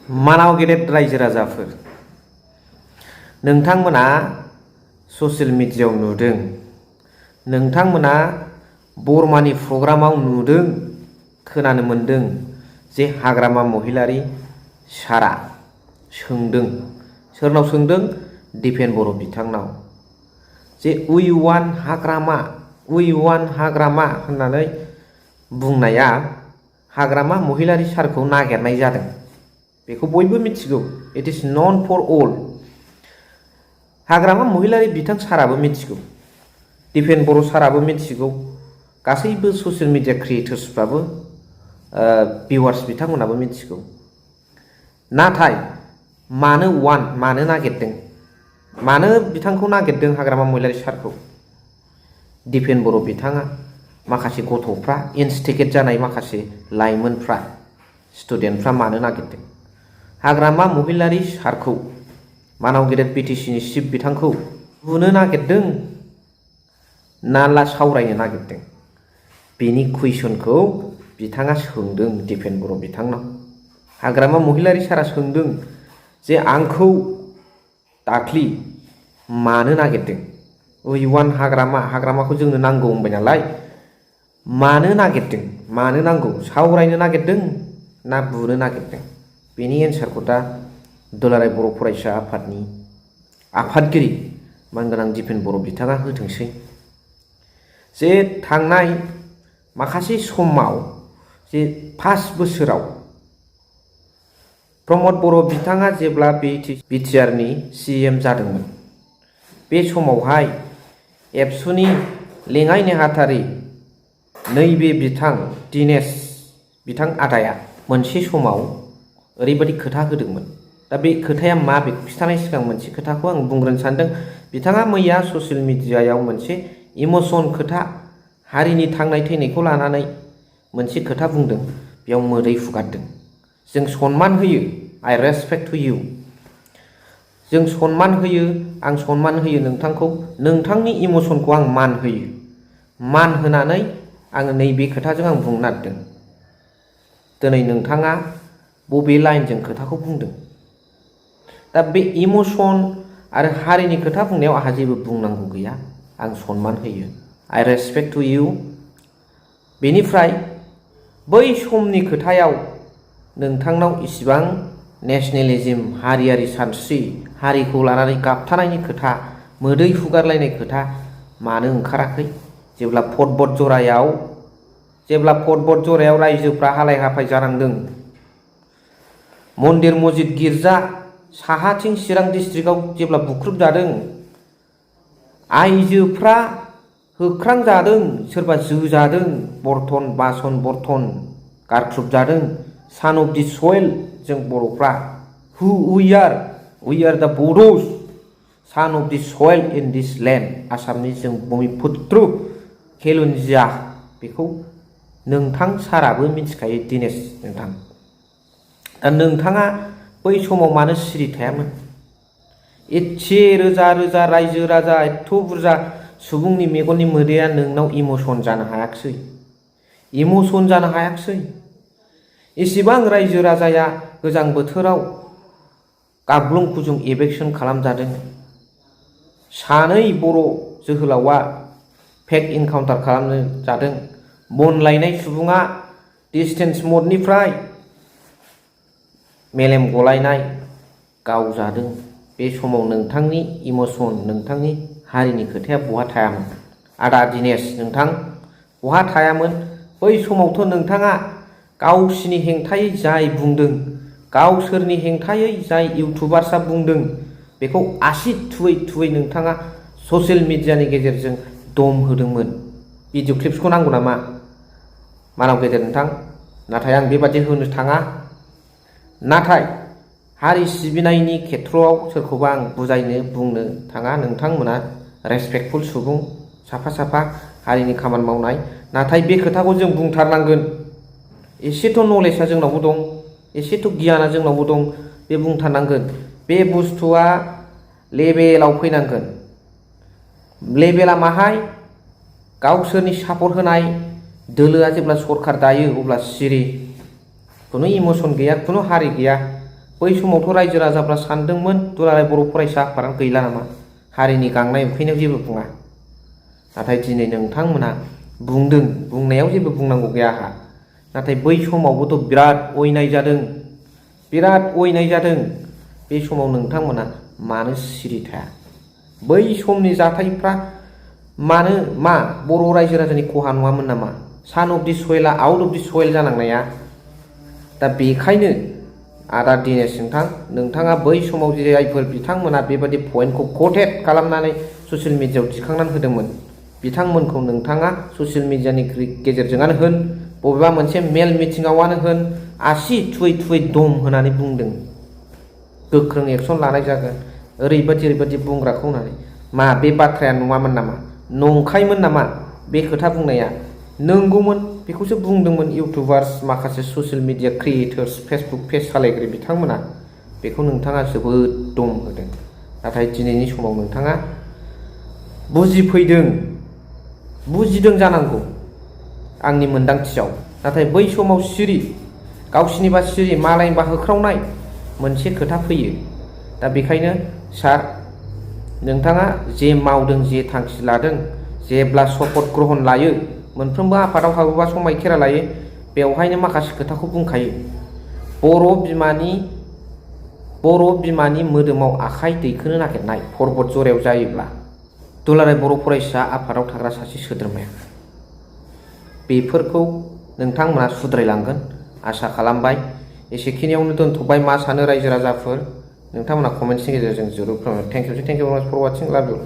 मानाव गेदेर रायजो राजाफोर नोंथांमोना ससियेल मिडियायाव नुदों नोंथांमोना बर्मानि प्रग्रामाव नुदों खोनानो मोनदों जे हाग्रामा महिलारी सारा सोंदों सोरनाव सोंदों दिपेन बर' बिथांनाव जे उइ वान हाग्रामा होननानै बुंनाया हाग्रामा महिलारी सारखौ नागिरनाय जादों बेखौ बयबो मिथिगौ इट इज नन फर अल हाग्रामा महिलारी बिथां साराबो मिथिगौ दिपेन बर' साराबो मिथिगौ गासैबो ससियेल मिडिया क्रिएटर्सफ्राबो भिउवार्स बिथांमोनाबो मिथिगौ नाथाय मानो नागिरदों मानो बिथांखौ नागिरदों हाग्रामा महिलारी सारखौ दिपेन बर' बिथाङा माखासे गथ'फ्रा इन्स्टिगेट जानाय माखासे लाइमोनफ्रा स्टुडेन्टफ्रा मानो नागिरदों हाग्रामा महिलारी सारखौ मानाव गेदेर बिटिसिनि चिफ बिथांखौ बुनो नागिरदों ना सावरायनो नागिरदों बेनि कुइसनखौ बिथाङा सोंदों दिपेन बर' बिथांनाव हाग्रामा महिलारी सारा सोंदों जे आंखौ दाख्लि मानो नागिरदों उइ वान हाग्रामाखौ जोंनो नांगौ होनबाय नालाय मानो नागिरदों मानो नांगौ सावरायनो नागिरदों ना बुनो नागिरदों बेनि एन्सारखौ दा दुलाराय बर' फरायसा आफादनि आफादगिरि मानगोनां दिपेन बर' बिथाङा होथोंसै जे थांनाय माखासे समाव जे 5 बोसोराव प्रमद बर' बिथाङा जेब्ला बिटिआरनि CM जादोंमोन बे समावहाय एबसुनि लेङाइ नेहाथारि नैबे बिथां दिनेश बिथां आदाया मोनसे समाव ओरैबायदि खोथा होदोंमोन दा बे खोथाया मा बेखौ खिन्थानाय सिगां मोनसे खोथाखौ आं बुंग्रोनो सानदों बिथाङा मैया ससियेल मिडियायाव मोनसे इमोसन खोथा हारिनि थांनाय थैनायखौ लानानै मोनसे खोथा बुंदों बेयाव मोदै फुगारदों जों सनमान होयो आइ रेसपेक्ट टु इउ जों सनमान होयो आं सनमान होयो नोंथांखौ नोंथांनि इमोसनखौ आं मान होयो मान होनानै आङो नैबे खोथाजों आं बुंनो नागिरदों दिनै नोंथाङा बबे लाइनजों खोथाखौ बुंदों दा बे इमोसन आरो हारिनि खोथा बुंनायाव आंहा जेबो बुंनांगौ गैया आं सनमान होयो आइ रेसपेक्ट टु इउ बेनिफ्राय बै समनि खोथायाव नोंथांनाव इसिबां नेसनेलिज्म हारियारि सानस्रि हारिखौ लानानै गाबथानायनि खोथा मोदै हुगारलायनाय खोथा मानो ओंखाराखै जेब्ला पर्बत जरायाव रायजोफ्रा हालाय हाफाय जानांदों मन्दिर मस्जिद गिर्जा साहाथिं चिरां डिस्ट्रिक्टआव जेब्ला बुख्रुबजादों आइजोफ्रा होख्रांजादों सोरबा जोजादों बर्तन बासन बर्तन गारख्रुबजादों सान अफ दि सयेल जों बर'फ्रा हु वी आर द बड'स सान of the सयेल in this land आसामनि जों भुमिपुत्र खेलुन्जिया बेखौ नोंथां साराबो मिथिखायो दिनेश नोंथां दा नोंथाङा बै समाव मानो सिरि थायामोन एसे रोजा रोजा रायजो राजा एथ' बुरजा सुबुंनि मेगननि मोदैया नोंनाव इमोसन जानो हायाखिसै एसेबां रायजो राजाया गोजां बोथोराव गाग्लुं खुजुं एभेकसन खालामजादों सानै बर' जोहोलावा फेक इनकाउन्टार खालामनो जादों बन लायनाय सुबुङा डिस्टेन्स मदनिफ्राय मेलेम गलायनाय गावजादों बे समाव नोंथांनि इमोसन नोंथांनि हारिनि खोथाया बहा थायामोन आदा दिनेश नोंथां बहा थायामोन बै समावथ' नोंथाङा गावसिनि हेंथायै जाय बुंदों गावसोरनि हेंथायै जाय इउटुबार्सआ बुंदों बेखौ आसि थुयै नोंथाङा ससियेल मिडियानि गेजेरजों दम होदोंमोन भिडिअ क्लिप्सखौ नांगौ नामा मानाव गेदेर नोंथां नाथाय आं बेबादि होनो थाङा नाथाय हारि सिबिनायनि खेथ्रआव सोरखौबा आं बुजायनो बुंनो थाङा नोंथांमोना रेसपेक्टफुल सुबुं साफा हारिनि खामानि मावनाय नाथाय बे खोथाखौ जों बुंथारनांगोन एसेथ' नलेजआ जोंनावबो दं एसेथ' गियाना जोंनावबो दं बे बुंथारनांगोन बे बुस्थुआ लेभेलाव फैनांगोन लेभेला माहाय गावसोरनि सापर्ट होनाय दोलोआ जेब्ला सरखार दायो अब्ला सिरि खुनु इमोसन गैया खुनु हारि गैया बै समावथ' रायजो राजाफ्रा सानदोंमोन दुलाराय बर' फरायसा आफादा गैला नामा, हारिनि गांनाय उखैनायाव जेबो बुङा। नाथाय दिनै नोंथांमोना बुंदों, बुंनायाव जेबो बुंनांगौ गैया आंहा। नाथाय बै समावबोथ' बिराद अयनाय जादों, बिराद अयनाय जादों। बे समाव नोंथांमोना मानो सिरि थाया? बै समनि जाथायफ्रा मा बर' रायजो राजानि खहा नङामोन नामा? सान अफ दि सयेलआ आउट अफ दि सयेल जानांनाया। दा बेखायनो आदा दिनेश नोंथाङा बै समाव जायफोर बिथांमोना बेबादि पइन्टखौ कटेट खालामनानै ससियेल मिडियायाव दिखांनानै होदोंमोन, बिथांमोनखौ नोंथाङा ससियेल मिडियानि गेजेरजोंआनो होन, बबेबा मोनसे मेल मिटिङावनो होन, आसि थुयै थुयै दम होनानै बुंदों गोख्रों एक्सन लानाय जागोन, ओरैबायदि बुंग्राखौ होननानै। मा बे बाथ्राया नङामोन नामा? नंखायमोन नामा बे खोथा बुंनाया? नंगौमोन, बेखौसो बुंदोंमोन इउटुबार्स, माखासे social media creators, Facebook page सालायगिरि बिथांमोना। बेखौ नोंथाङा जोबोद दम होदों। नाथाय दिनैनि समाव नोंथाङा बुजिदों जानांगौ आंनि मोन्दांथियाव। नाथाय बै समाव सिरि, गावसिनिबा सिरि, मालायनिबा होख्रावनाय मोनसे खोथा फैयो। दा बेखायनो सार, नोंथाङा जे मावदों, जे थांखि लादों, जेब्ला शपथ ग्रहण लायो, मोनफ्रोमबो आफादाव हाबोबा समायखेरा लायो, बेवहायनो माखासे खोथाखौ बुंखायो। बर' बिमानि मोदोमाव आखाइ दैखोनो नागिरनाय पर्बत जरायाव जायोब्ला दुलाराय बर' फरायसा आफादाव थाग्रा सासे सोद्रोमाया, बेफोरखौ नोंथांमोना सुद्रायलांगोन आसा खालामबाय। एसेखिनियावनो दोनथ'बाय। मा सानो रायजो राजाफोर? नोंथांमोना कमेन्ट्सनि गेजेरजों जरुर फोरमाय। थेंक इउ भेरि माच फर वाचिं। लाभ इउ।